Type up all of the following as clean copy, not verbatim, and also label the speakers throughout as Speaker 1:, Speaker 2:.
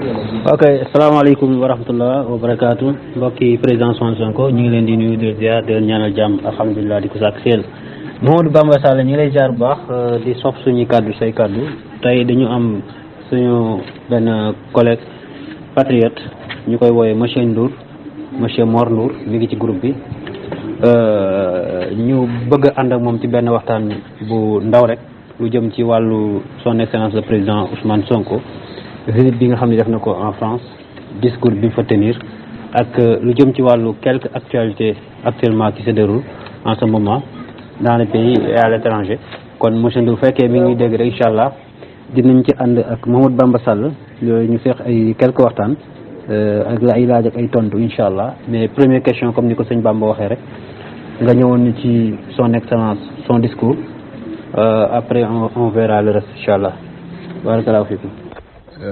Speaker 1: ok asalaamaaleykum wa rahmatullah wa barakaatu mbokki président Ousmane Sonko ñu ngi leen di nuyu di ziar di leen ñaanal jàmm alhamdulilah di ko sàkk seel Mamadou Bamba Sall ñu ngi lay ziar bu baax di sof suñuy kàddu say kàddu tey dañu am suñu benn collègue patriote ñu koy wooyee monsieur Ndour monsieur Mor Ndour mi ngi ci groupe bi ñu bëgg a ànd ak moom ci benn waxtaan bu ndaw rek lu jëm ci wàllu son excellence le président Ousmane Sonko visite bi nga xam ne def na ko en France discours bi fa tenir ak lu jëm ci wàllu quelques actualités actuellement qui se déroulent en ce moment dans le pays et à l'étranger kon monsieur Ndour fekkee mi ngi dégg rek incha allah dinañ ci ànd ak Mamadou Bamba Sall ñu feex ay quelques waxtaan ak ay laaj ak ay tontu incha allah mais première question comme ni ko sëñ Bamba waxee rek nga ñëwoon ci son excellence son discours après on verra le reste incha allah barakallahu fiikum.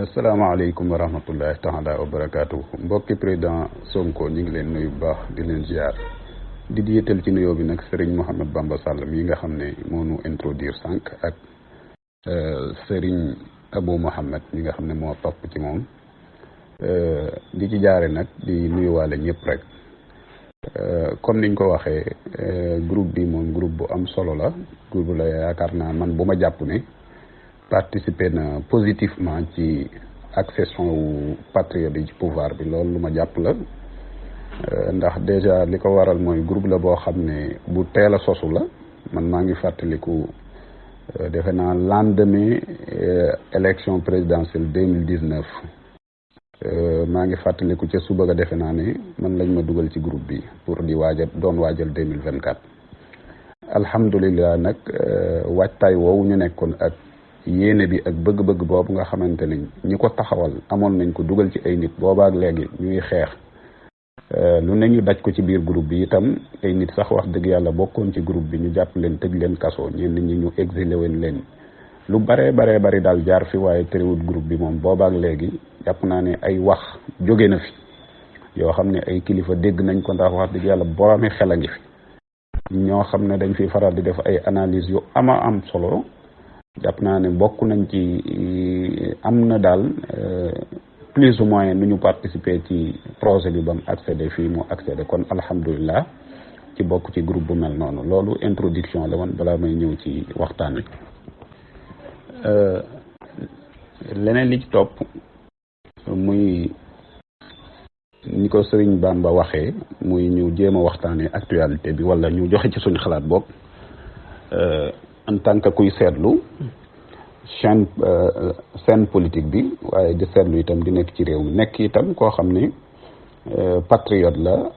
Speaker 2: asalaamaaleykum wa rahmatullahi taala wa barakaatu mbokki président Sonko ñu ngi leen nuyu bu baax di leen ziar di jiital ci nuyoo bi nag Serigne Mouhamed Bamba Sall mii nga xam ne moo nu introduire sànq ak Serigne Abou Mohamed mi nga xam ne moo topp ci moom di ci jaare nag di nuyuwaale ñëpp rek comme niñ ko waxee groupe bi moom groupe bu am solo la groupe la yaakaar naa man bu ma jàpp ne participer na positivement ci accession wu patriote yi ci pouvoir bi loolu lu ma jàpp la ndax déjà li ko waral mooy groupe la boo xam ne bu teel a sosu la man maa ngi fàttaliku defe naa lendemain élection présidentielle 2019 maa ngi fàttaliku ca suba ga defe naa ne man lañ ma dugal ci groupe bi pour di waajal 2024 alhamdulilah nag waajtaay woowu ñu nekkoon ak yéene bi ak bëgg-bëgg boobu nga xamante ne ñi ko taxawal amoon nañ ko dugal ci ay nit boobaak léegi ñuy xeex lu ne ñu daj ko ci biir groupe bi itam ay nit sax wax dëgg yàlla bokkoon ci groupe bi ñu jàpp leen tëj leen kaso ñenn ñi ñu exilé woon leen lu baree bari daal jaar fi waaye terewul groupe bi moom boobaak léegi jàpp naa ne ay wax jóge na fi yoo xam ne ay kilifa dégg nañ ko ndax wax dëgg yàlla boroomi xel a ngi fi ñoo xam ne dañ fi faral di def ay analyse yu ama am solo jàpp naa ne bokk nañ ci am na daal plus ou moins nu ñu participer ci projet bi ba mu accédé fii mu accédé kon alhamdulilah ci bokk ci groupe bu mel noonu loolu introduction la woon balaa may ñëw ci waxtaan wi leneen li ci topp muy ni ko Sëriñ Bamba waxee muy ñu jéem a waxtaanee actualité bi wala ñu joxe ci suñu xalaat bopp en tant que kuy seetlu scène politique bi waaye di seetlu itam di nekk ci réew mi nekk itam koo xam ne patriote la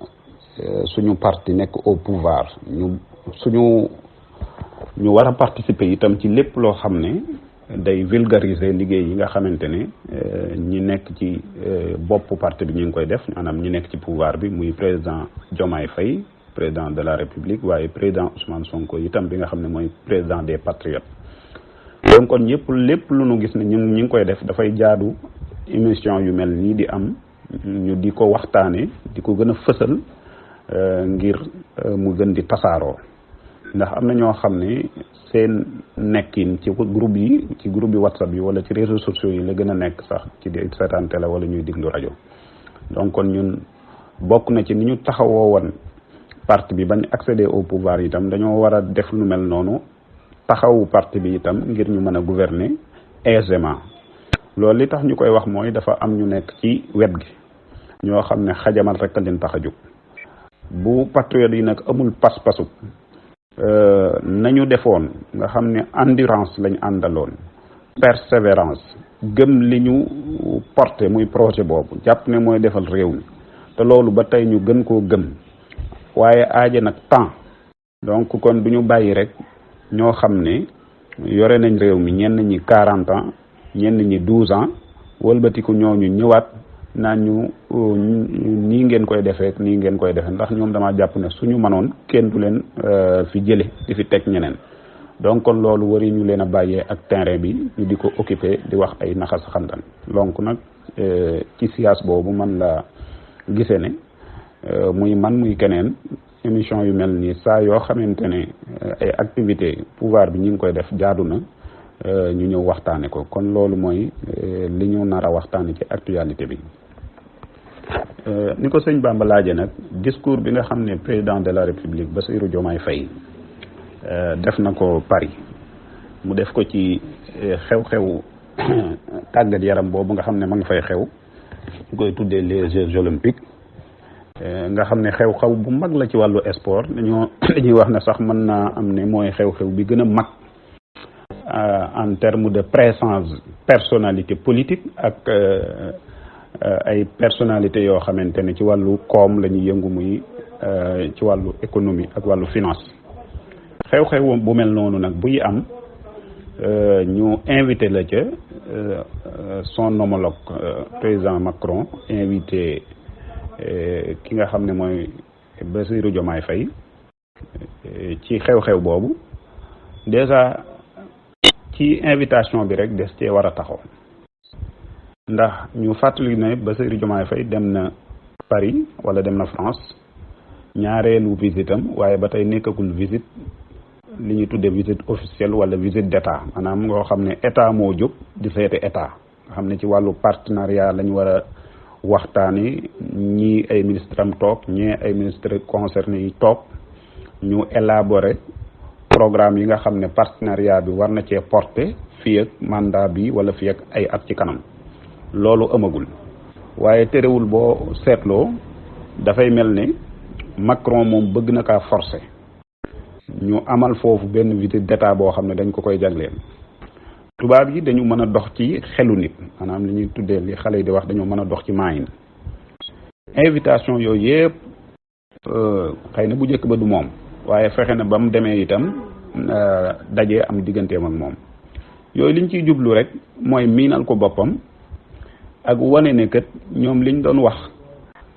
Speaker 2: suñu parti nekk au pouvoir ñu war a participer itam ci lépp loo xam ne day vulgariser liggéey yi nga xamante ne ñi nekk ci bopp parti bi ñu ngi koy def maanaam ñi nekk ci pouvoir bi muy président Diomaye Faye président de la République waaye président Ousmane Sonko itam bi nga xam ne mooy président des patriotes donc kon lépp lu nu gis ne ñu ngi koy def dafay jaadu émission yu mel nii di am ñu di ko waxtaane di ko gën a fësal ngir mu gën di tasaaroo ndax am na ñoo xam ne seen nekkin ci groupe yi WhatsApp yi wala ci réseaux sociaux yi la gën a nekk sax ci di seetaan télé wala ñuy diglu rajo donc kon ñun bokk na ci ni ñu taxawoo woon parti bi bañ accéder au pouvoir itam dañoo war a def lu mel noonu taxawu parti bi itam ngir ñu mën a gouverner aisément loolu li tax ñu koy wax mooy dafa am ñu nekk ci wet gi ñoo xam ne xajamal rek a leen tax a jóg bu patriote yi nag amul pas-pasu nañu defoon nga xam ne endurance lañ àndaloon persévérance gëm li ñu porté muy projet boobu jàpp ne mooy defal réew mi te loolu ba tey ñu gën koo gëm waaye aaje nag temps donc kon du ñu bàyyi rek ñoo xam ne yore nañ réew mi ñenn ñi 40 ans ñenn ñi 12 ans wëlbatiku ñooñu ñëwaat naan ñu nii ngeen koy defee nii ngeen koy defee ndax ñoom dama jàpp ne suñu mënoon kenn du leen fi jële di fi teg ñeneen donc kon loolu wari ñu leen a bàyyee ak terrain bi ñu di ko occuper di wax ay naxas xandan donc nag ci siyaas boobu man la gisee ne muy man muy keneen émission yu mel nii saa yoo xamante ne ay activité pouvoir bi ñu ngi koy def jaadu na ñu ñëw waxtaane ko kon loolu mooy li ñu nar a waxtaane ci actualité bi. ni ko sëñ Bamba laaje nag discours bi nga xam ne président de la République Bassirou Diomaye Faye def na ko Paris mu def ko ci xew-xew tàggat yaram boobu nga xam ne ma nga fay xew ñu koy tuddee les Jeux olympiques nga xam ne xew-xew bu mag la ci wàllu sport dañuy wax ne sax mën naa am ne mooy xew-xew bi gën a mag en termes de présence personnalité politique ak ay personnalité yoo xamante ne ci wàllu koom la ñuy yëngu muy ci wàllu économie ak wàllu finance xew-xew bu mel noonu nag buy am ñu invité la ca son homologue président Macron invité ki nga xam ne mooy Bassirou Diomaye Faye ci xew-xew boobu déjà ci invitation bi rek des cee war a taxaw ndax ñu fàttali ne Bassirou Diomaye Faye dem na Paris wala dem na France ñaareelu visitam waaye ba tey nekkagul visite li ñuy tuddee visite officielle wala visite d'état maanaam ngoo xam ne état moo jóg di seete état nga xam ne ci wàllu partenariat lañu war a waxtaani ñii ay ministre am toog ñii ay ministre concerné yi toog ñu élaborer programme yi nga xam ne partenariat bi war na cee porter fii ak mandat bi wala fii ak ay at ci kanam loolu amagul waaye terewul boo seetloo dafay mel ne Macron moom bëgg na kaa forcer ñu amal foofu benn visite d'état boo xam ne dañ ko koy jagleel tubaab yi dañu mën a dox ci xelu nit maanaam li ñuy tuddee li xale yi di wax dañoo mën a dox ci maayin invitation yooyu yëpp xëy na bu njëkk ba du moom waaye fexe na ba mu demee itam dajee am digganteem ak moom yooyu liñ ciy jublu rek mooy miinal ko boppam ak wane ne kat ñoom liñ doon wax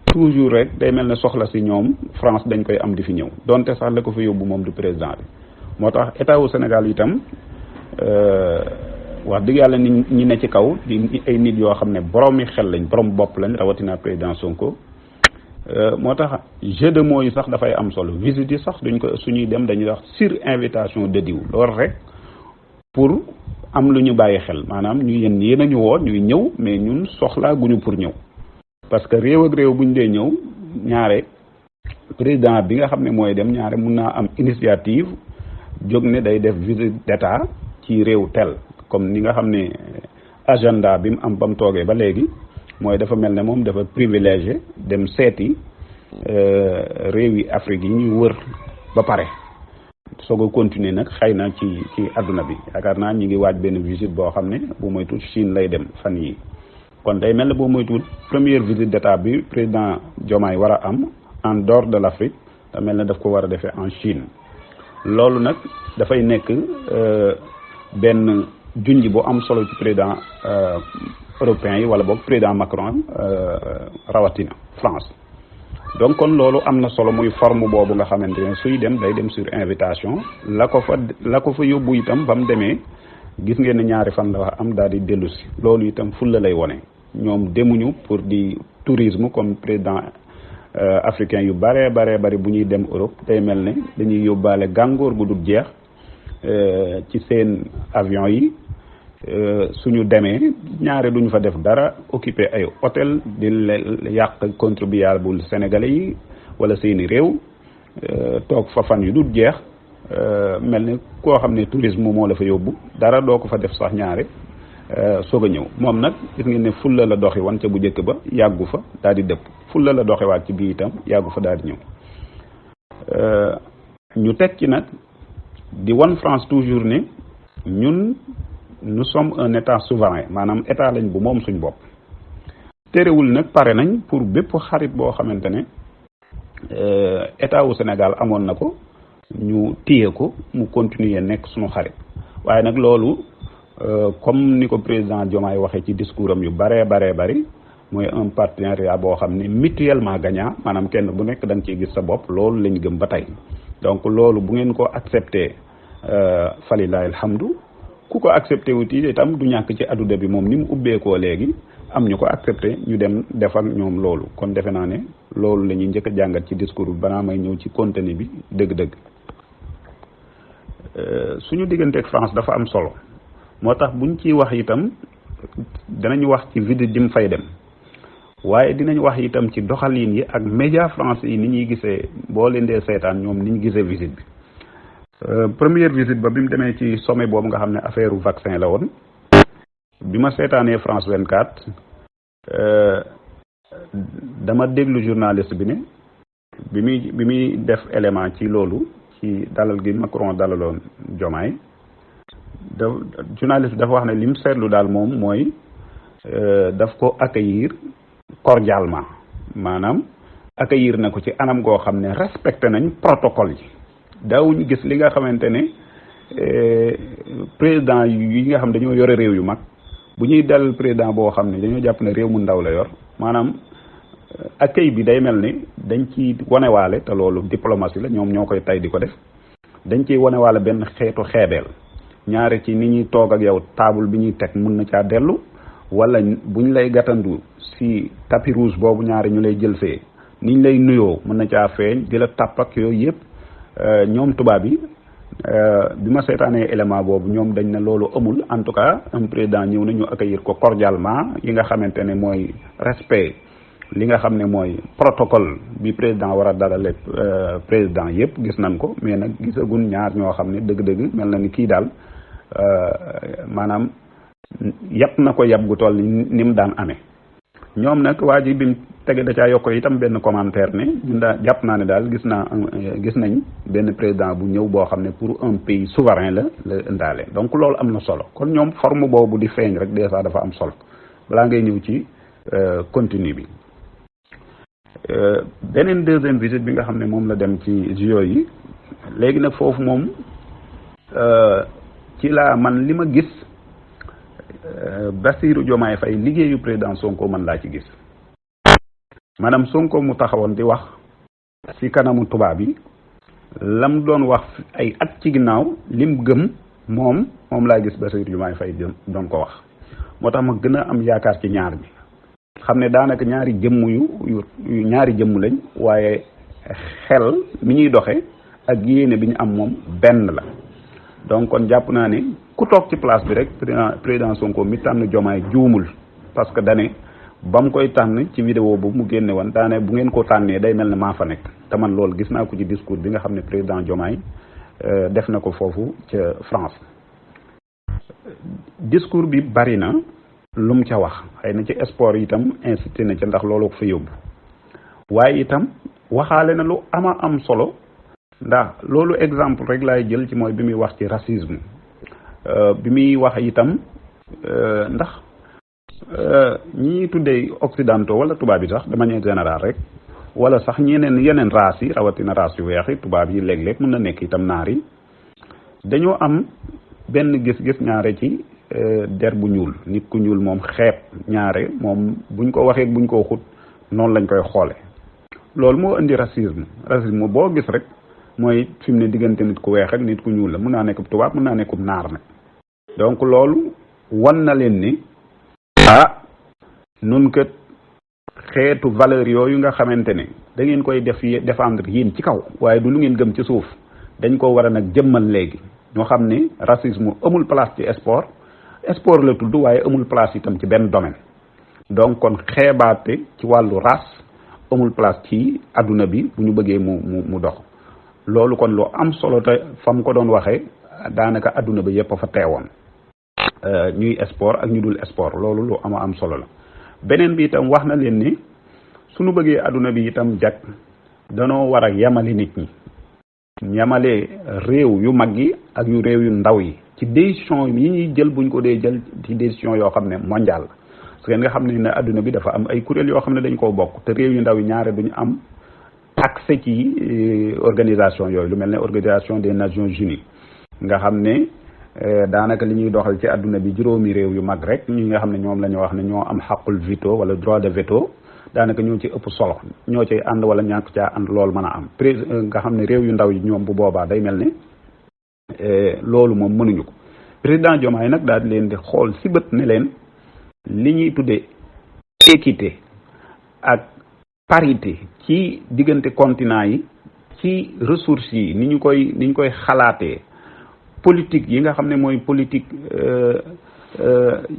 Speaker 2: toujours rek day mel ne soxla si ñoom France dañ koy am di fi ñëw donte sax la ko fi yóbbu moom du président bi moo tax état wu Sénégal itam wax dëgg yàlla ñi ne ci kaw di ay nit yoo xam ne boroomi xel lañ borom bopp lañ rawatina président Sonko moo tax jeu de mots yi sax dafay am solo visite yi sax duñ ko suñuy dem dañuy wax sur invitation de diw loolu rek pour am lu ñu bàyyi xel maanaam ñu yéen a ñu woo ñuy ñëw mais ñun soxlaa guñu pour ñëw parce que réew ak réew buñ dee ñëw ñaare président bi nga xam ne mooy dem ñaare mun naa am initiative jóg ne day def visite d'état ci réew tel comme ni nga xam ne agenda bi mu am ba mu toogee ba léegi mooy dafa mel ne moom dafa privilégié dem seeti réew yi Afrique yi ñuy wër ba pare soog a continuer nag xëy na ci adduna bi yaakaar naa ñi ngi waaj benn visite boo xam ne bu moytuwul Chine lay dem fan yi kon day mel ne boo moytuwul première visite d'état bi président Diomaye war a am en dehors de l'Afrique da mel ne daf ko war a defee en Chine loolu nag dafay nekk benn junj bu am solo ci président européens yi wala boog président Macron rawatina France donc kon loolu am na solo muy forme boobu nga xamante ne suy dem day dem sur invitation la ko fa yóbbu itam ba mu demee gis ngeen ne ñaari fan la wax am daal di dellu si loolu itam fulla lay wone ñoom demuñu pour di tourisme comme président africain yu bare bari bu ñuy dem Europe day mel ne dañuy yóbbaale gàngoor gu dul jeex ci seen avion yi suñu demee ñaare duñu fa def dara occupé ay hôtel di yàq contribuable sénégalais yi wala seeni réew toog fa fan yu dul jeex mel ne koo xam ne tourisme moo la fa yóbbu dara doo ko fa def sax ñaare soog a ñëw moom nag gis ngeen ne fulla la doxi wan ca bu njëkk ba yàggu fa daal di dëpp fulla la doxiwaat ci bii itam yàggu fa daal di ñëw ñu teg ci nag di wan France toujours ne ñun nous sommes un état souverain maanaam état lañ bu moom suñ bopp terewul nag pare nañ pour bépp xarit boo xamante ne état wu Sénégal amoon na ko ñu téye ko mu continuer nekk suñu xarit waaye nag loolu comme ni ko président Diomaye waxee ci discours am yu bari mooy un partenariat boo xam ne mutuellement gagnant maanaam kenn bu nekk da nga ciy gis sa bopp loolu lañ gëm ba tey donc loolu bu ngeen ko accepté falilahi alhamdu ku ko accepté wuti itam du ñàkk ci adduna bi moom ni mu ubbeekoo léegi am ñu ko accepté ñu dem def ak ñoom loolu kon defe naa ne loolu la ñuy njëkk a jàngat ci discours bi banaa may ñëw ci contenu bi dëgg-dëgg suñu digganteeg France dafa am solo moo tax buñ ciy wax itam danañu wax ci visite di mu fay dem waaye dinañ wax itam ci doxalin yi ak média français yi ni ñuy gisee boo leen dee seetaan ñoom ni ñu gisee visite bi première visite ba bi mu demee ci sommet boobu nga xam ne affaire vaccin la woon bi ma seetaanee France 24 dama déglu journaliste bi ne bi muy def élément ci loolu ci dalal gi Macron dalaloon Diomaye journaliste bi dafa wax ne li mu seetlu daal moom mooy daf ko accueillir cordialement maanaam accueillir na ko ci anam goo xam ne respecté nañ protocole yi daawuñu gis li nga xamante ne président yi nga xam dañoo yore réew yu mag bu ñuy dal président boo xam ne dañoo jàpp ne réew mu ndaw la yor maanaam accueil bi day mel ni dañ ci wanewaale te loolu diplomatie la ñoom ñoo koy tay di ko def dañ ciy wanewaale benn xeetu xeebeel ñaare ci ni ñuy toog ak yow table bi ñuy teg mun na caa dellu wala buñ lay gàttandu si tapis rouge boobu ñaare ñu lay jël fee niñ lay nuyoo mën na caa feeñ di la tàpp ak yooyu yëpp ñoom tubaab yi bi ma seetaanee élément boobu ñoom dañ ne loolu amul en tout cas un président ñëw na ñu accueillir ko cordialement yi nga xamante ne mooy respect li nga xam ne mooy protocole bi président war a dalale président yëpp gis nañ ko mais nag gisagun ñaar ñoo xam ne dëgg-dëgg mel na ni kii daal maanaam yàpp na ko yàpp gu toll ni mu daan amee ñoom nag waa ji bi mu tege da caa yokk itam benn commentaire ne ñun daal jàpp naa ne daal gis nañ benn président bu ñëw boo xam ne pour un pays souverain la indaale donc loolu am na solo kon ñoom forme boobu di feeñ rek déjà dafa am solo balaa ngay ñëw ci continue bi beneen deuxième visite bi nga xam ne moom la dem ci JO yi léegi nag foofu moom ci laa man li ma gis Bassirou Diomaye Faye liggéeyu président Sonko man laa ci gis maanaam Sonko mu taxawoon di wax ci kanamu tubaab yi lam doon wax ay at ci ginnaaw lim gëm moom laa gis Bassirou Diomaye Faye doon ko wax moo tax ma gën a am yaakaar ci ñaar bi xam ne daanaka ñaari jëmm yu ñaari jëmm lañ waaye xel mi ñuy doxe ak yéene bi ñu am moom benn la donc kon jàpp naa ne ku toog ci place bi rek président Sonko mi tànn Diomaye juumul parce que dane ba mu koy tànn ci vidéo bu mu génne woon daane bu ngeen ko tànnee day mel ne maa fa nekk te man loolu gis naa ko ci discours bi nga xam ne président Diomaye def na ko foofu ca France discours bi bari na lu mu ca wax xëy na ci sport itam incité na ca ndax loolu ko fa yóbbu waaye itam waxaale na lu ama am solo ndax loolu exemple rek laay jël ci mooy bi muy wax ci racisme bi muy wax itam ndax ñi tuddee occidentaux wala tubaab yi sax de manière générale rek wala sax yeneen race yi rawatina race yu weex yi tubaab yi léeg-léeg mën na nekk itam naar yi dañoo am benn gis-gis ñaare ci der bu ñuul nit ku ñuul moom xeeb ñaare moom buñ ko waxee buñ ko xut noonu lañ koy xoole loolu moo indi racisme boo gis rek mooy fi mu ne diggante nit ku weex ak nit ku ñuul la mun naa nekk tubaab mun naa nekk naar nag donc loolu wan na leen ni nun kat xeetu valeur yooyu nga xamante ne da ngeen koy défendre yéen ci kaw waaye du lu ngeen gëm ci suuf dañ ko war a nag jëmmal léegi ñoo xam ne racisme amul place ci sport la tudd waaye amul place itam ci benn domaine donc kon xeebaate ci wàllu race amul place ci adduna bi bu ñu bëggee mu dox loolu kon lu am solo te fam ko doon waxee daanaka adduna bi yëpp fa teewoon ñuy sport ak ñu dul sport loolu lu am solo la beneen bi itam wax na leen ni suñu bëggee adduna bi itam jag danoo war a yamale nit ñi yamale réew yu mag yi ak yu réew yu ndaw yi ci décision yi ñuy jël buñ ko dee jël ci décision yoo xam ne mondial la parce que nga xam ne adduna bi dafa am ay kuréel yoo xam ne dañ koo bokk te réew yu ndaw yi ñaare duñu am accès ci organisation yooyu lu mel ne organisation des Nations Unies nga xam ne daanaka li ñuy doxal ci adduna bi juróomi réew yu mag rek ñi nga xam ne ñoom la ñu wax ne ñoo am xaqul veto wala droit de veto daanaka ñoo ci ëpp solo ñoo ci ànd wala ñàkk caa ànd loolu mën a am nga xam ne réew yu ndaw yi ñoom bu boobaa day mel ne loolu moom mënuñu ko président Diomaye nag daal di leen di xool si bët ne leen li ñuy tuddee équité ak parité ci diggante continent yi ci ressources yi ni ñu koy xalaatee politique yi nga xam ne mooy politique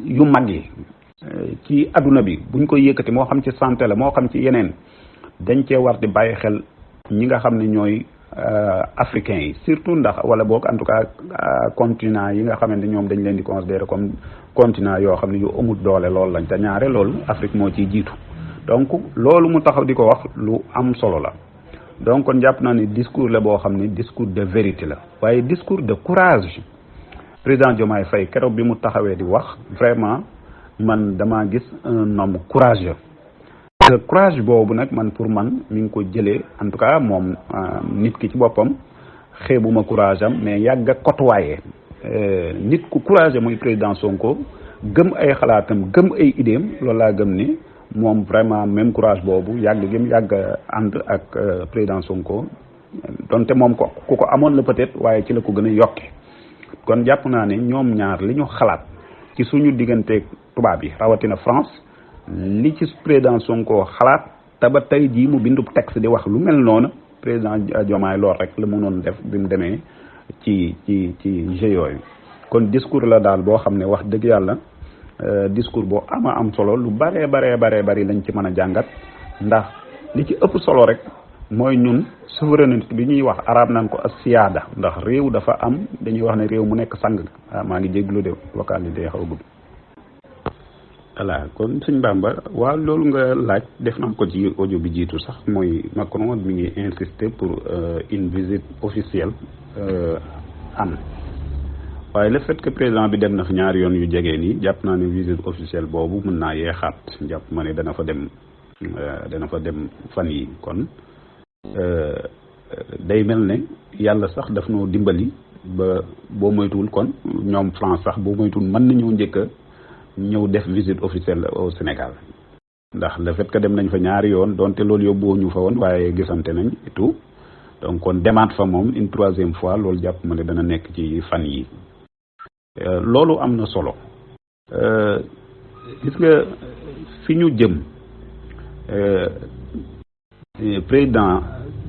Speaker 2: yu mag yi ci adduna bi buñ koy yëkkati moo xam ci santé la moo xam ci yeneen dañ cee war di bàyyi xel ñi nga xam ne ñooy africains yi surtout ndax wala boog en tout cas continent yi nga xamante ñoom dañ leen di considérer comme continent yoo xam ne yu amul doole loolu lañ te ñaare loolu Afrique moo ciy jiitu donc loolu mu taxaw di ko wax lu am solo la donc kon jàpp naa ne discours la boo xam ne discours de vérité la waaye discours de courage président Diomaye Faye keroog bi mu taxawee di wax vraiment man damaa gis un homme courageux te courage boobu nag man pour man mi ngi ko jëlee en tout cas moom nit ki ci boppam xeebuma courage am mais yàgg a côtoyé nit ku courageux muy président Sonko gëm ay xalaatam gëm ay idéem loolu laa gëm ni moom vraiment même courage boobu yàgg gëm yàgg ànd ak président Sonko donte moom ko ku ko amoon la peut-être waaye ci la ko gën a yokke kon jàpp naa ne ñoom ñaar li ñu xalaat ci suñu digganteeg tubaab yi rawatina France li ci président Sonko xalaat te ba tey jii mu bindub texte di wax lu mel noonu président Diomaye lool rek la mënoon def bi mu demee ci jeu yooyu kon discours la daal boo xam ne wax dëgg yàlla discours boo ama am solo lu baree bari lañ ci mën a jàngat ndax li ci ëpp solo rek mooy ñun souveraineté bi ñuy wax arab naan ko as-siyaada ndax réew dafa am dañuy wax ne réew mu nekk sang maa ngi jéglu de vocal yi day xaw a gudd voilà kon sëñ Bamba waaw loolu nga laaj def naa ko ci audio bi jiitu sax mooy Macron mi ngi insister pour une visite officielle am waaye le fait que président bi dem na fi ñaari yoon yu jege nii jàpp naa ne visite officielle boobu mën naa yeexaat jàpp ma ne dana fa dem fan yi kon day mel ne yàlla sax daf noo dimbali ba boo moytuwul kon ñoom France sax boo moytuwul mën nañoo njëkk a ñëw def visite officielle au Sénégal ndax le fait que dem nañ fa ñaari yoon donte loolu yóbbuwoo ñu fa woon waaye gisante nañ et tout donc kon demaat fa moom une troisième fois loolu jàpp ma ne dana nekk ci fan yi loolu am na solo gis nga fi ñu jëm président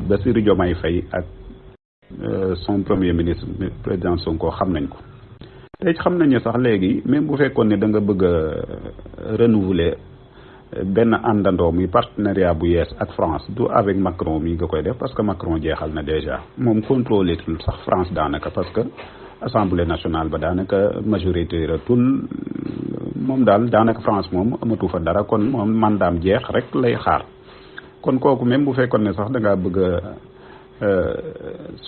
Speaker 2: Bassirou Diomaye Faye ak son premier ministre président Sonko xam nañ ko te xam nañu sax léegi même bu fekkoon ne da nga bëgg a renouveler benn àndandoo muy partenariat bu yees ak France du avec Macron mi nga koy def parce que Macron jeexal na déjà moom contrôlé tul sax France daanaka parce que assemblée nationale ba daanaka majorité ratul moom daal daanaka France moom amatu fa dara kon moom mandaam jeex rek lay xaar kon kooku même bu fekkoon ne sax da ngaa bëgg a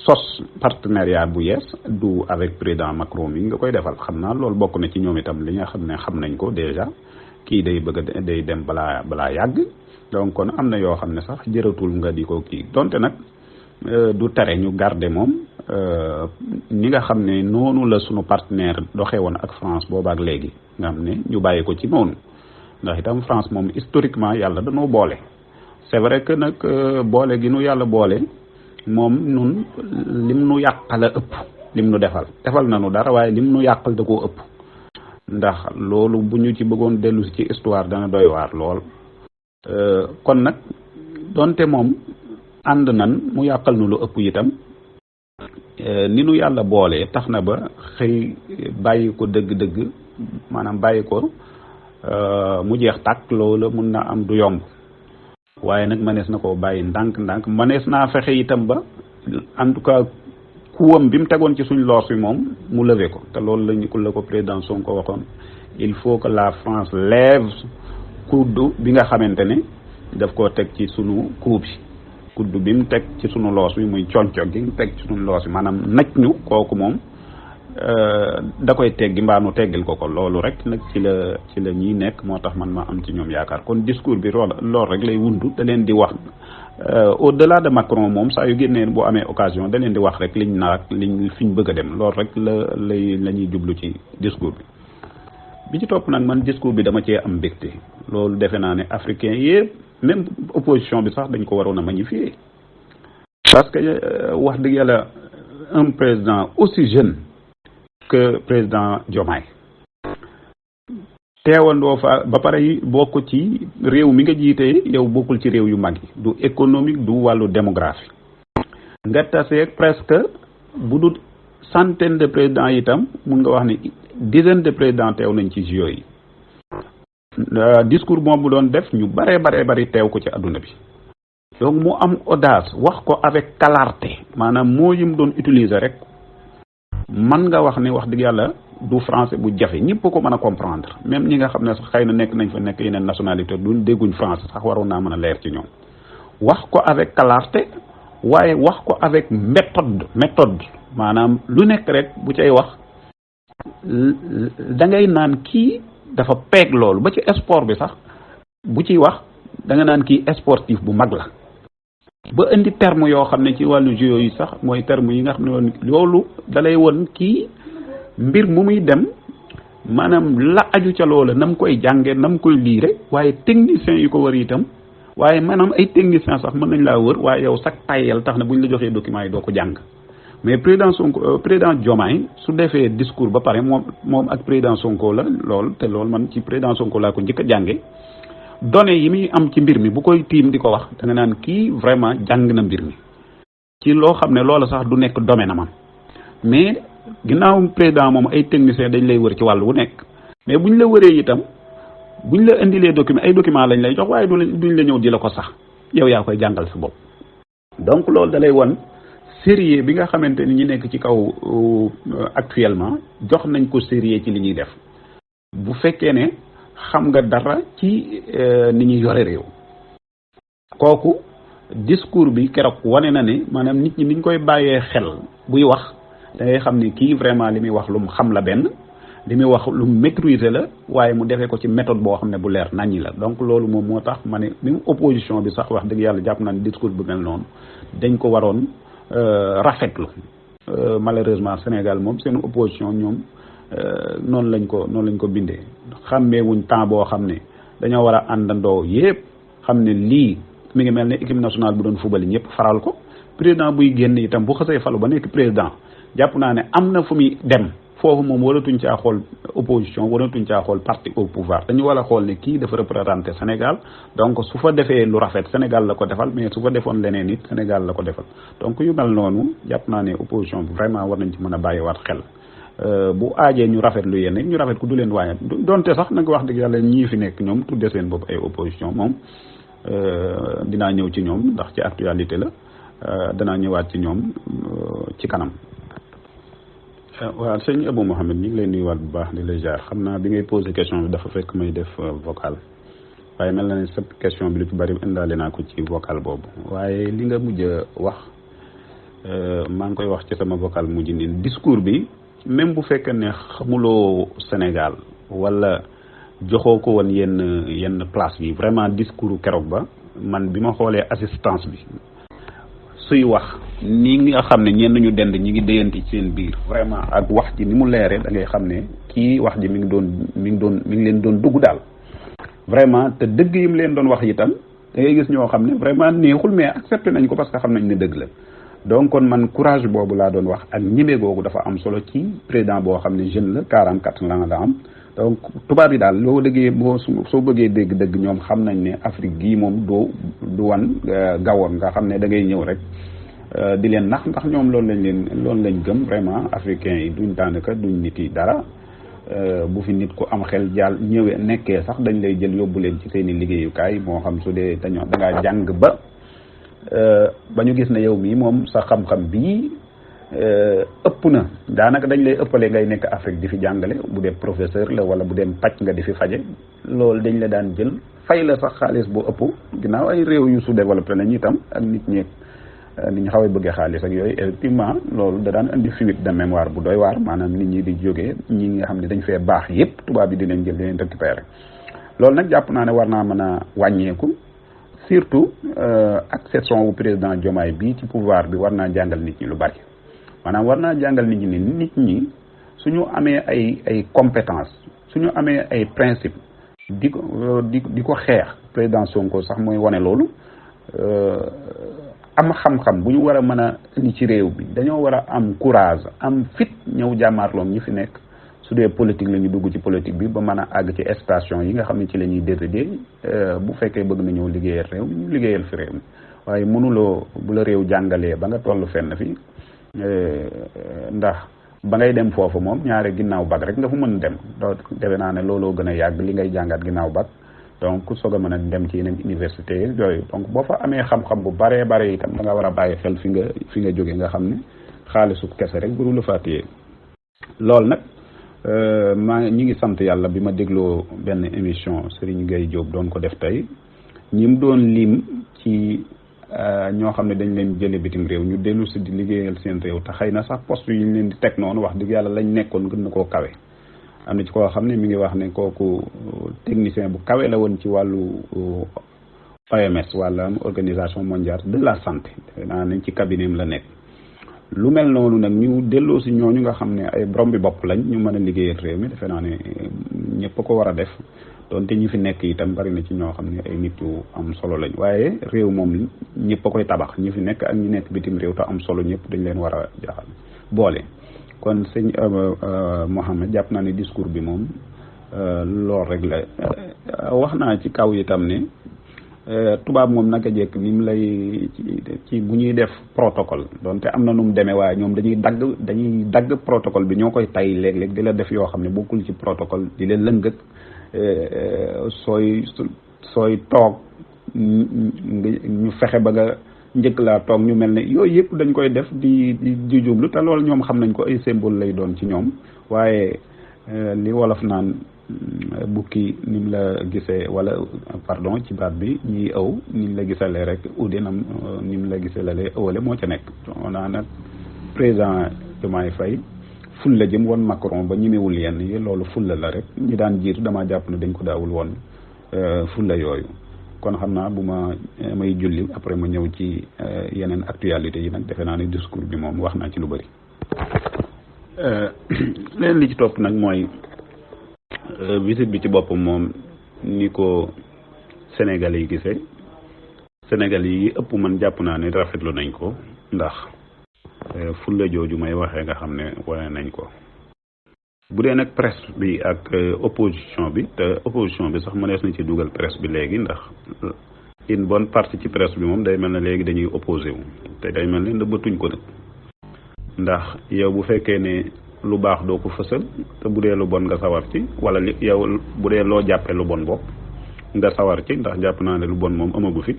Speaker 2: sos partenariat bu yees du avec président Macron mi nga koy defal xam naa loolu bokk na ci ñoom itam li nga xam ne xam nañ ko déjà kii day bëgg day dem balaa yàgg donc kon am na yoo xam ne sax jëratul nga di ko kii donte nag du tere ñu garder moom ni nga xam ne noonu la sunu partenaire doxee woon ak France boobaak léegi nga xam ne ñu bàyyi ko ci noonu ndax itam France moom historiquement yàlla dañoo boole c'est vrai que nag boole gi nu yàlla boole moom nun lim nu yàqal a ëpp lim nu defal na nu dara waaye lim nu yàqal da koo ëpp ndax loolu bu ñu ci bëggoon dellu ci histoire dana doy waar lool kon nag donte moom ànd nan mu yàqal nu lu ëpp itam ni nu yàlla boolee tax na ba xëy bàyyi ko dëgg-dëgg maanaam bàyyi ko mu jeex tàkk loola mun na am du yomb waaye nag mënees na koo bàyyi ndànk-ndànk mënees naa fexe itam ba en tout cas kuwam bi mu tegoon ci suñ loos wi moom mu lever ko te loolu la ko président Sonko waxoon il faut que la France lève kuddu bi nga xamante ne daf koo teg ci sunu kuu bi kuddu bi mu teg ci sunu loos wi muy conco gi mu teg ci sunu loos wi maanaam naj ñu kooku moom da koy teggi mbaanu teggil ko loolu rek nag ci la ñuy nekk moo tax man ma am ci ñoom yaakaar kon discours bi loolu rek lay wundu da leen di wax au delà de Macron moom saa yu génnee bu amee occasion da leen di wax rek liñ fiñ bëgg a dem loolu rek la ñuy jublu ci discours bi ci topp nag man discours bi dama cee am mbégte loolu defe naa ne africain yëpp même opposition bi sax dañ ko waroon a magnifier parce que wax dëgg yàlla un président aussi jeune que président Diomaye teewandoo fa ba pare yi bokk ci réew mi nga jiite yow bokkul ci réew yu mag yi du économique du wàllu démographie nga tasee presque bu dul centaine de présidents itam mun nga wax ni dizaine de présidents teew nañ ci JO yi discours moom bu doon def ñu bari teew ko ci àdduna bi donc mu am audace wax ko avec clarté maanaam moo yim doon utiliser rek man nga wax ne wax dëgg yàlla du français bu jafe ñëpp ko mën a comprendre même ñi nga xam ne sax xëy na nekk nañ fa nekk yeneen nationalité duñ dégguñ français sax waroon naa mën a leer ci ñoom wax ko avec clarté waaye wax ko avec méthode maanaam lu nekk rek bu cay wax da ngay naan kii dafa peeg loolu ba ci sport bi sax bu ciy wax da nga naan kii sportif bu mag la ba indi terme yoo xam ne ci wàllu jeu yi sax mooy terme yi nga xam ne loolu dalay won kii mbir mu muy dem maanaam la aju ca loola nam koy jànge nam koy liire waaye technicien yu ko wër itam waaye maanaam ay technicien sax mën nañ laa wër waaye yow sax tayel tax na bu ñu la joxee documents yi doo ko jàng mais président Sonko président Diomaye su defee discours ba pare moom ak président Sonko la lool te loolu man ci président Sonko laa ko njëkk a jànge données yi muy am ci mbir mi bu koy tiim di ko wax da nga naan kii vraiment jàng na mbir mi ci loo xam ne loola sax du nekk domaine am mais ginnaaw président moom ay technicien dañ lay wër ci wàll wu nekk mais buñ la wëree itam buñ la indilee document ay document lañ lay jox waaye duñ la ñëw di la ko sax yow yaa koy jàngal sa bopp donc loolu da lay won sérieux bi nga xamante ni ñi nekk ci kaw actuellement jox nañ ko sérieux ci li ñuy def bu fekkee ne xam nga dara ci ni ñuy yore réew kooku discours bi keroog wane na ne maanaam nit ñi niñ koy bàyyee xel buy wax da ngay xam ni kii vraiment li muy wax lu mu xam la benn li muy wax lu mu maîtriser la waaye mu defee ko ci méthode boo xam ne bu leer naññi la donc loolu moom moo tax ma ne même opposition bi sax wax dëgg yàlla jàpp naa ne discours bu mel noonu dañ ko waroon rafetlu malheureusement Sénégal moom seen opposition ñoom noonu lañ ko bindee xàmmeewuñ temps boo xam ne dañoo war a àndandoo yépp xam ne lii mi ngi mel ne équipe nationale bu doon fubali ñëpp faral ko président buy génn itam bu xasee falu ba nekk président jàpp naa ne am na fu muy dem foofu moom waratuñ caa xool opposition waratuñ caa xool parti au pouvoir dañu war a xool ne kii dafa représenté Sénégal donc su fa defee lu rafet Sénégal la ko defal mais su fa defoon leneen it Sénégal la ko defal donc yu mel noonu jàpp naa ne opposition bi vraiment war nañ ci mën a bàyyiwaat xel bu aajee ñu rafet lu yéen ñu rafet ku du leen waaye donte sax nag wax dëgg yàlla ñii fi nekk ñoom tudde seen bopp ay opposition moom dinaa ñëw ci ñoom ndax ci actualité la danaa ñëwaat ci ñoom ci kanam. waaw sëñ Abou Mouhamed ñu ngi lay nuyuwaat bu baax di la jaar xam naa bi ngay posé question bi dafa fekk may def vocal waaye mel na ne sa question bi lu ci bari indaale naa ko ci vocal boobu waaye li nga mujj a wax maa ngi koy wax ci sama vocal mujj nii discours bi même bu fekkee ne xamuloo Sénégal wala joxoo ko woon yenn place bi vraiment discours keroog ba man bi ma xoolee assistance bi suy wax ni nga xam ne ñenn ñu dend ñi ngi déyanti ci seen biir vraiment ak wax ji ni mu leeree da ngay xam ne kii wax ji mi ngi leen doon dugg daal vraiment te dëgg yi mu leen doon wax itam da ngay gis ñoo xam ne vraiment neexul mais accepté nañ ko parce que xam nañ ne dëgg la donc kon man courage boobu laa doon wax ak ñime googu dafa am solo ci président boo xam ne jeune la 44 ans la am donc tubaab yi daal loo déggee soo bëggee dégg dëgg ñoom xam nañ ne Afrique gii moom du wan gawoon nga xam ne da ngay ñëw rek di leen nax ndax ñoom loolu lañ gëm vraiment africains yi duñ daanaka duñ nit yi dara bu fi nit ku am xel jàll ñëwee nekkee sax dañ lay jël yóbbu leen ci seen i liggéeyukaay moo xam su dee da ngaa jàng ba ñu gis ne yow mii moom sa xam-xam bii ëpp na daanaka dañ lay ëppale ngay nekk Afrique di fi jàngale bu dee professeur la wala bu dee pàcc nga di fi faje loolu dañ la daan jël fay la sax xaalis bu ëpp ginnaaw ay réew yu sous-développé lañ itam ak nit ñeeg nit ñi xaw a bëggee xaalis ak yooyu effectivement loolu da daan indi fuite de mémoire bu doy waar maanaam nit ñi di jógee ñi nga xam ne dañ fee baax yépp tubaab bi dinañ jël dinañ récupérer loolu nag jàpp naa ne war naa mën a wàññeeku surtout accession wu président Diomaye bii ci pouvoir bi war naa jàngal nit ñi lu bari maanaam war naa jàngal nit ñi ne nit ñi suñu amee ay compétence suñu amee ay principe di ko xeex président Sonko sax mooy wane loolu am xam-xam bu ñu war a mën a indi ci réew bi dañoo war a am courage am fit ñëw jàmmaarloom ñi fi nekk su dee politique la ñu dugg ci politique bi ba mën a àgg ci station yi nga xam ne ci la ñuy décider bu fekkee bëgg na ñëw liggéeyal réew mi ñu liggéeyal fi réew mi waaye mënuloo bu la réew jàngalee ba nga toll fenn fi ndax ba ngay dem foofu moom ñaare ginnaaw bac rek nga fu mën dem donc defe naa ne looloo gën a yàgg li ngay jàngaat ginnaaw bac donc ku soog a mën a dem ci yeneen université yooyu donc boo fa amee xam-xam bu baree bare itam da nga war a bàyyi xel fi nga jóge nga xam ne xaalisu kese rek buru la fàttiyee loolu nag ñi ngi sant yàlla bi ma dégloo benn émission Serigne Gueye Diop doon ko def tey ñi mu doon lim ci ñoo xam ne dañ leen jële bitim réew ñu dellu si di liggéeyal seen réew te xëy na sax poste yi ñu leen di teg noonu wax dëgg yàlla lañ nekkoon gën na koo kawe am na ci koo xam ne mi ngi wax ne kooku technicien bu kawe la woon ci wàllu OMS wala organisation mondiale de la santé defe naa nañ ci cabinet la nekk lu mel noonu nag ñu delloo si ñooñu nga xam ne ay borom bi bopp lañ ñu mën a liggéeyal réew mi defe naa ne ñëpp a ko war a def donte ñi fi nekk itam bari na ci ñoo xam ne ay nit yu am solo lañ waaye réew moom ñëpp a koy tabax ñi fi nekk ak ñi nekk bitim réew te am solo ñëpp dañ leen war a jaxal boole kon sëñ Mohamed jàpp naa ne discours bi moom lool rek la wax naa ci kaw itam ne tubaab moom naka jekk ni mu lay ci bu ñuy def protocole donte am na nu mu demee waaye ñoom dañuy dagg protocole bi ñoo koy tay léeg-léeg di la def yoo xam ne bokkul ci protocole di leen lëngët sooy toog ñu fexe ba nga njëkk laa toog ñu mel ne yooyu yëpp dañ koy def di jublu te loolu ñoom xam nañ ko ay symbole lay doon ci ñoom waaye li wolof naan bukki ni mu la gisee wala pardon ci baat bi ñiy ëw ni mu la gisalee rek udinam ni mu la gisalee ëwale moo ca nekk naa nag président Diomaye Faye fulla jëm woon Macron ba ñemewul yenn yi loolu fulla la rek ñi daan jiitu dama jàpp ne dañ ko daawul woon fulla yooyu kon xam naa bu may julli après ma ñëw ci yeneen actualité yi nag defe naa ne discours bi moom wax naa ci lu bëri leen li ci topp nag mooy visite bi ci boppam moom ni ko Sénégal yi gisee Sénégal yi ëpp man jàpp naa ne rafetlu nañ ko ndax fulla jooju may waxee nga xam ne wane nañ ko bu dee nag presse bi ak opposition bi te opposition bi sax mënees na ci dugal presse bi léegi ndax une bonne partie ci presse bi moom day mel ne léegi dañuy opposé wu te day mel ne ndëbbatuñ ko nag ndax yow bu fekkee ne lu baax doo ko fësal te bu dee lu bon nga sawar ci wala yow bu dee loo jàppee lu bon bopp nga sawar ci ndax jàpp naa ne lu bon moom amagu fi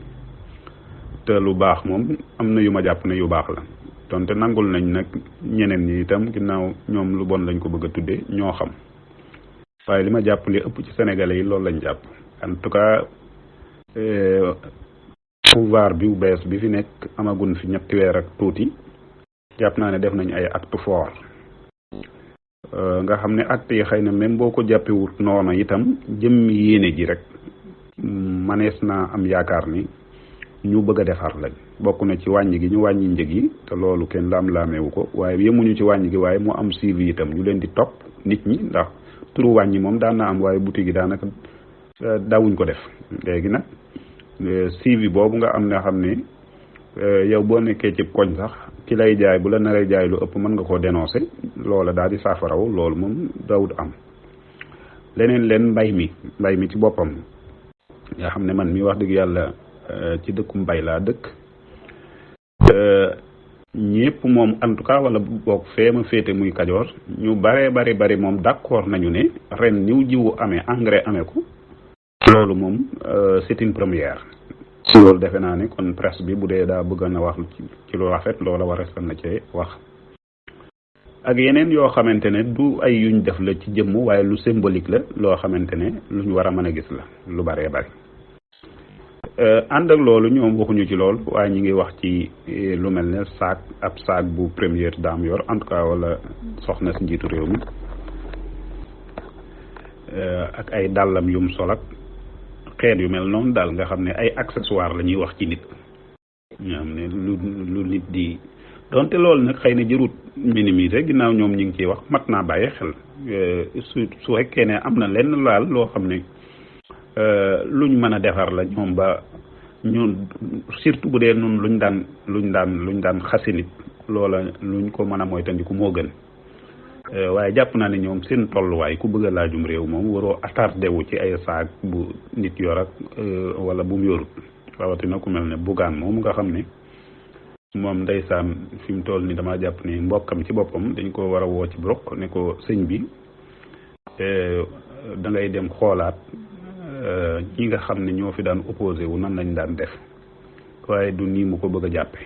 Speaker 2: te lu baax moom am na yu ma jàpp ne yu baax la donte nangul nañ nag ñeneen ñi itam ginnaaw ñoom lu bon lañ ko bëgg a tuddee ñoo xam waaye li ma jàpp li ëpp ci sénégalais yi loolu lañ jàpp en tout cas pouvoir bi bu bees bi fi nekk amagun fi ñetti weer ak tuuti jàpp naa ne def nañ ay acte fort nga xam ne acte yi xëy na même boo ko jàppewut noonu itam jëmmi yéene ji rek manees naa am yaakaar ni ñu bëgg a defar lañ bokk na ci wàññi gi ñu wàññi njëg yi te loolu kenn laam-laameewu ko waaye yemuñu ci wàññi gi waaye mu am suivi itam ñu leen di topp nit ñi ndax turu wàññi moom daan na am waaye boutique yi daanaka daawuñ ko def léegi nag suivi boobu nga am nga xam ne yow boo nekkee ci koñ sax ki lay jaay bu la naree jaay lu ëpp mën nga koo dénoncer loola daal di saafaraw loolu moom daawut am leneen leen mbay mi ci boppam nga xam ne man mi wax dëgg yàlla ci dëkku mbay laa dëkk ñëpp moom en tout cas wala boog fee ma féete muy Kajoor ñu bari moom d'accord nañu ne ren niw jiwu amee engrais amee ko loolu moom c'est une première loolu defe naa ne kon presse bi bu dee daa bëgg na wax ci lu rafet loola war a na cee wax ak yeneen yoo xamante ne du ay yuñ def la ci jëmm waaye lu symbolique la loo xamante ne luñ war a mën a gis la lu bari ànd ak loolu ñoom waxuñu ci lool waaye ñi ngi wax ci lu mel ne ab saak bu première dame yor en tout cas wala soxna si njiitu réew mi ak ay dàllam yum sol ak xeet yu mel noonu daal nga xam ne ay accessoire la ñuy wax ci nit nga xam ne lu nit di donte loolu nag xëy na jërut minimiser ginnaaw ñoom ñu ngi ciy wax mat naa bàyyi xel su fekkee ne am na lenn laal loo xam ne luñ mën a defar la ñoom ba ñun surtout bu dee nun luñ daan xasi nit loola luñ ko mën a moytandiku moo gën waaye jàpp naa ne ñoom seen tolluwaay ku bëgg a laajum réew moom waroo attardé wu ci ay saag bu nit yor ak wala bu mu yorut rawatina ku mel ne Bougane moom nga xam ne moom ndeysaan fi mu toll ni dama jàpp ni mbokkam ci boppam dañ ko war a woo ci brok ne ko sëñ bi da ngay dem xoolaat ñi nga xam ne ñoo fi daan opposé wu nan lañ daan def waaye du nii mu ko bëgg a jàppe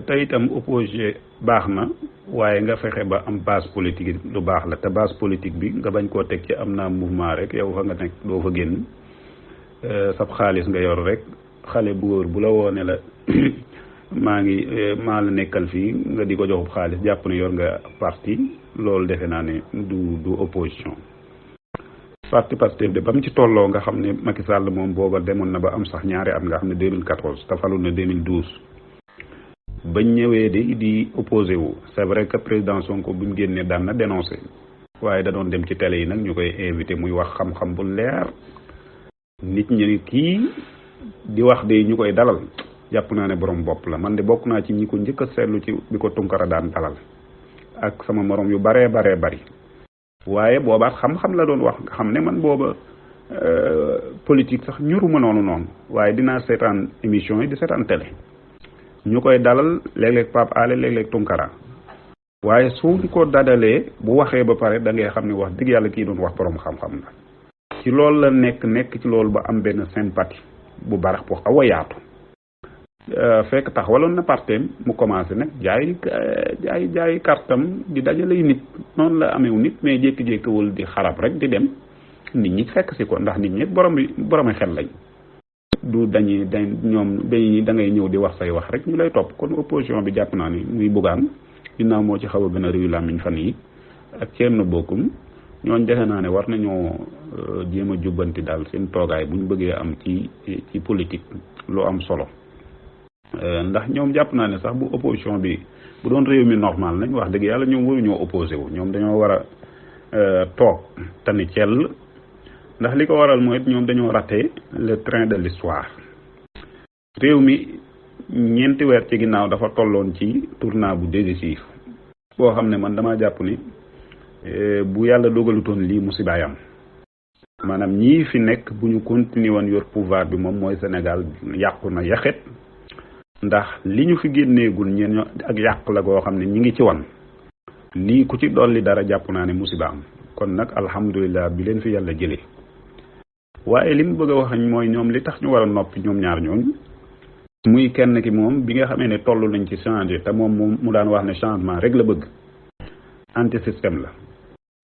Speaker 2: te itam opposé baax na waaye nga fexe ba am base politique lu baax la te base politique bi nga bañ koo teg ci am naa mouvement rek yow fa nga nekk doo fa génn sab xaalis nga yor rek xale bu góor bu la woone la maa la nekkal fii nga di ko joxub xaalis jàpp ne yor nga parti loolu defe naa ne du opposition parti Pastef de ba mu ci tolloo nga xam ne Macky Sall moom booba demoon na ba am sax ñaari at nga xam ne 2014 te falu na 2012 bañ ñëwee di opposé wu c'est vrai que président Sonko buñ génnee daan na dénoncé waaye da doon dem ci télé yi nag ñu koy invité muy wax xam-xam bu leer nit ñi kii di wax de ñu koy dalal jàpp naa ne borom bopp la man de bokk naa ci ñi ko njëkk a seetlu ci bi ko Tunkara daan dalal ak sama morom yu baree bari waaye boobaat xam-xam la doon wax nga xam ne man booba politique sax ñuruma noonu waaye dinaa seetaan émission yi di seetaan télé ñu koy dalal léeg-léeg Pape Alé léeg-léeg Tunkara waaye su ko dadalee bu waxee ba pare da ngay xam ne wax dëgg yàlla kii doon wax borom xam-xam la ci loolu la nekk ci loolu ba am benn sympathie bu barax bu xaw a yaatu fekk taxawaloon na parteem mu commencé nag jaay kartam di dajalay nit noonu la ameew nit mais jékki-jékkiwul di xarab rek di dem nit ñi fekk si ko ndax nit ñi boromi xel lañ du ñoom da ngay ñëw di wax say wax rek ñu lay topp kon opposition bi jàpp naa ni muy Bougane ginnaaw moo ci xaw a gën a réew làmmiñ fan yi ak Thierno Bocoum ñooñ defe naa ne war nañoo jéem a jubbanti daal seen toogaay bu ñu bëggee am ci politique lu am solo ndax ñoom jàpp naa ne sax bu opposition bi bu doon réew mi normal nañ wax dëgg yàlla ñoom waruñoo opposé wu ñoom dañoo war a toog te ni cell ndax li ko waral mooy ñoom dañoo raté le train de l'histoire réew mi ñeenti weer ci ginnaaw dafa tolloon ci tournant bu décisif boo xam ne man dama jàpp ni bu yàlla dogalutoon lii musibaayam maanaam ñii fi nekk bu ñu continuer woon yor pouvoir bi moom mooy Sénégal yàqu na yaxet ndax li ñu fi génneegul ñeen ak yàq la goo xam ne ñi ngi ci wan lii ku ci dolli dara jàpp naa ne musiba am kon nag alhamdulilah bi leen fi yàlla jëlee waaye li mu bëgg a wax mooy ñoom li tax ñu war a noppi ñoom ñaar ñooñu muy kenn ki moom bi nga xamee ne toll nañ ci changer te moom mu daan wax ne changement rek la bëgg anti système la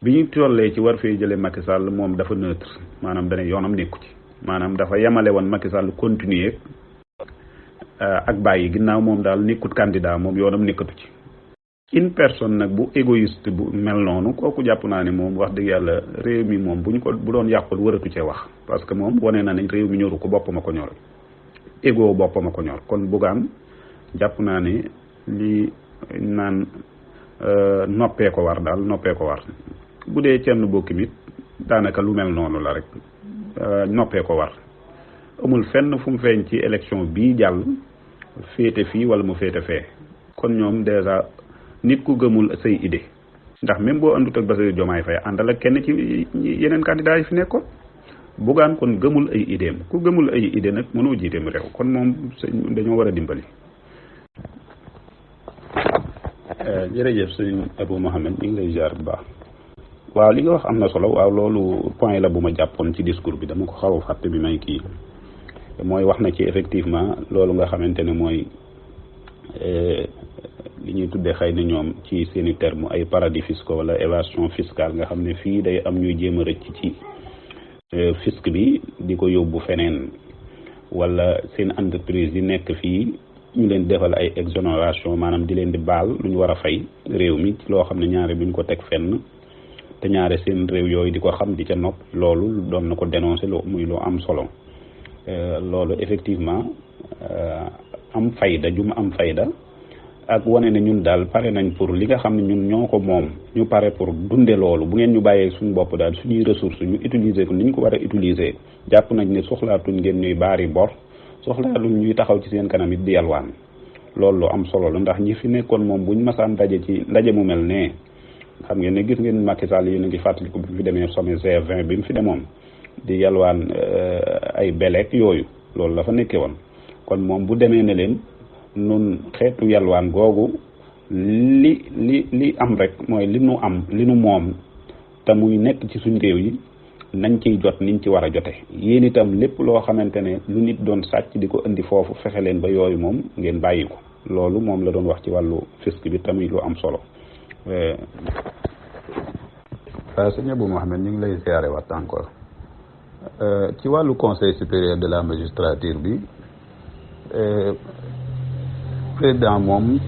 Speaker 2: bi ñu tollee ci war fee jëlee Macky Sall moom dafa neutre maanaam dana yoonam nekku ci maanaam dafa yemale woon Macky Sall continuer ak bàyyi ginnaaw moom daal nekkut candidat moom yoonam nekkatu ci une personne nag bu égoïste bu mel noonu kooku jàpp naa ne moom wax dëgg yàlla réew mi moom bu doon yàqul waratu cee wax parce que moom wane na ne réew mi ñoru ko boppam a ko ñor égo boppam a ko ñor kon Bougane jàpp naa ne li naan noppee ko war daal noppee ko war bu dee Thierno Bocoum it daanaka lu mel noonu la rek noppee ko war amul fenn fu mu feeñ ci élection bii jàll féete fii wala mu féete fee kon ñoom déjà nit ku gëmul say idée ndax même boo àndut ak Bassirou Diomaye Faye àndal ak kenn ci yeneen candidat yi fi nekkoon Bougane kon gëmul ay idéem ku gëmul ay idée nag mënoo jiiteem réew kon moom dañoo war a dimbali. jërëjëf sëñ Abou Mohamed ñu ngi lay ziar bu baax waaw li nga wax am na solo waaw loolu point la bu ma jàppoon ci discours bi dama ko xaw a fàtte bi may kii mooy wax na ci effectivement loolu nga xamante ne mooy li ñuy tuddee xëy na ñoom ci seeni terme ay paradis fiscaux wala évasion fiscale nga xam ne fii day am ñuy jéem a rëcc ci fisc bi di ko yóbbu feneen wala seen entreprise yi nekk fii ñu leen defal ay exonération maanaam di leen di baal lu ñu war a fay réew mi ci loo xam ne ñaare buñ ko teg fenn te ñaare seen réew yooyu di ko xam di ca nopp loolu doon na ko dénoncer muy lu am solo loolu effectivement am fayda ju mu am fayda ak wane ne ñun daal pare nañ pour li nga xam ne ñun ñoo ko moom ñu pare pour dunde loolu bu ngeen ñu bàyyee suñu bopp daal suñuy ressources ñu utiliser ko ni ñu ko war a utiliser jàpp nañ ne soxlaatuñ ngeen ñuy baari bor soxlaatuñ ñuy taxaw ci seen kanam it di yalwaan loolu lu am solo la ndax ñi fi nekkoon moom buñ masaan daje ci ndaje mu mel ne xam ngeen ne gis ngeen Macky Sall yéen a ngi fàttaliku bi mu fi demee sommet G20 bi mu fi demoon di yalwaan ay beleek yooyu loolu la fa nekkee woon kon moom bu demee ne leen nun xeetu yalwaan googu li am rek mooy li nu am li nu moom te muy nekk ci suñ réew yi nañ ciy jot niñ ci war a jote yéen itam lépp loo xamante ne lu nit doon sàcc di ko indi foofu fexe leen ba yooyu moom ngeen bàyyi ko loolu moom la doon wax ci wàllu fisc bi tamit lu am solo. Sëñ Abou Mohamed ñu ngi lay ziare waat encore ci wàllu conseil supérieur de la magistrature bi président moom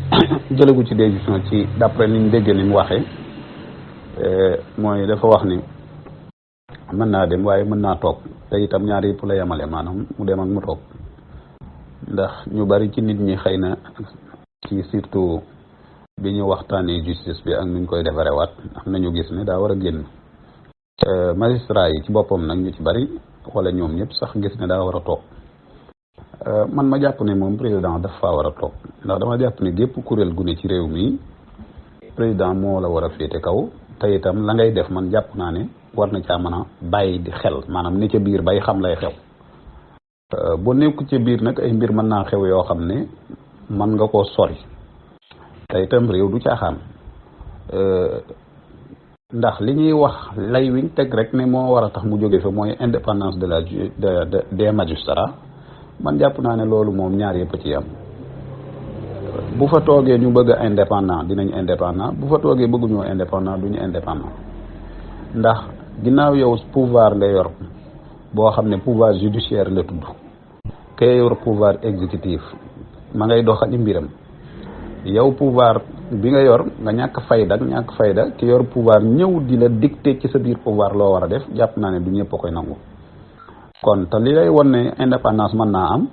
Speaker 2: jëlagu ci décision ci d'après niñ déggee ni mu waxee mooy dafa wax ni mën naa dem waaye mën naa toog te itam ñaar yëpp la yemale maanaam mu dem ak mu toog ndax ñu bari ci nit ñi xëy na ci surtout bi ñu waxtaanee justice bi ak nuñ koy defarewaat am nañu gis ne daa war a génn magistrat yi ci boppam nag ñu ci bari wala ñoom ñëpp sax gis ne daa war a toog man ma jàpp ne moom président daf faa war a toog ndax dama jàpp ne gépp kuréel gu ne ci réew mi président moo la war a féete kaw te itam la ngay def man jàpp naa ne war na caa mën a bàyyi di xel maanaam ni ca biir bay xam lay xew bu nekku ca biir nag ay mbir mën naa xew yoo xam ne mën nga koo sori te itam réew du caaxaan ndax li ñuy wax lay wiñ teg rek ne moo war a tax mu jóge fa mooy indépendance de la des magistrats man jàpp naa ne loolu moom ñaar yëpp a ci am bu fa toogee ñu bëgg a indépendant dinañ indépendant bu fa toogee bëgguñoo indépendant duñu indépendant ndax ginnaaw yow pouvoir nga yor boo xam ne pouvoir judiciaire la tudd kay yor pouvoir exécutif ma ngay doxali mbiram yow pouvoir bi nga yor nga ñàkk fayda ki yor pouvoir ñëw di la dicter ci sa biir pouvoir loo war a def jàpp naa ne du ñëpp a koy nangu kon te li lay won ne indépendance mën naa am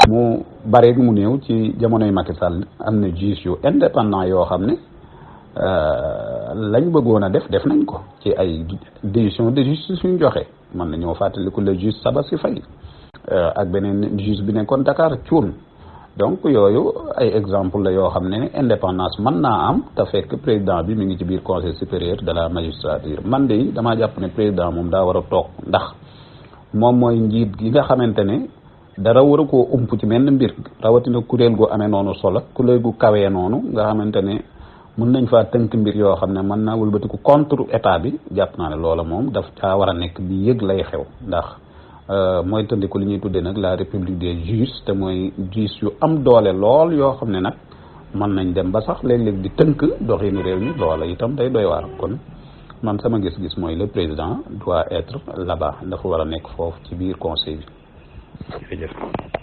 Speaker 2: mu bare mu néew ci jamonoy Macky Sall am na juge yu indépendant yoo xam ne lañ bëggoon a def nañ ko ci ay décision de justice suñ joxe mën nañoo fàttaliku le juge Sabassy Faye ak beneen juge bi nekkoon Dakar Thioune donc yooyu ay exemple la yoo xam ne indépendance mën naa am te fekk président bi mi ngi ci biir conseil supérieur de la magistrature man de damaa jàpp ne président moom daa war a toog ndax moom mooy njiit gi nga xamante ne dara war a koo ump ci benn mbir rawatina kuréel gu amee noonu solo kuréel gu kawee noonu nga xamante ne mën nañ faa tënk mbir yoo xam ne mën naa wëlbatiku contre état bi jàpp naa ne loola moom daf caa war a nekk di yëg lay xew ndax mooy tëndiku li ñuy tuddee nag la république des juges te mooy juges yu am doole lool yoo xam ne nag mën nañ dem ba sax léeg-léeg di tënk doxinu réew mi loola itam day doy waar kon man sama gis-gis mooy le président doit être là-bas dafa war a nekk foofu ci biir conseil bi jërëjëf